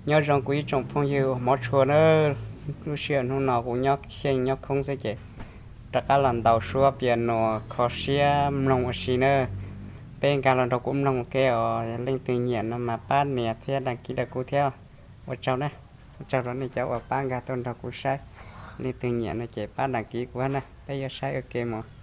Nyob zoo kuv ib tsoom phooj ywg uas hmov tshua nawb. Lub sij hawm hnub no kuv nyob xyeej nyob khoob xwb ces rov qab los ntaus suab piano kho siab mloog ua si nawb. Peb nkag los nrog kuv mloog ua ke os. Leej twg nyiam no mas pab nias thiab đăng ký rau kuv thiab. Ua tsaug na, ua tsaug rau nej cov uas pab nkag tuaj nrog kuv saib. Leej twg nyiam no ces pab đăng ký kuv na, peb yuav saib ua ke mus.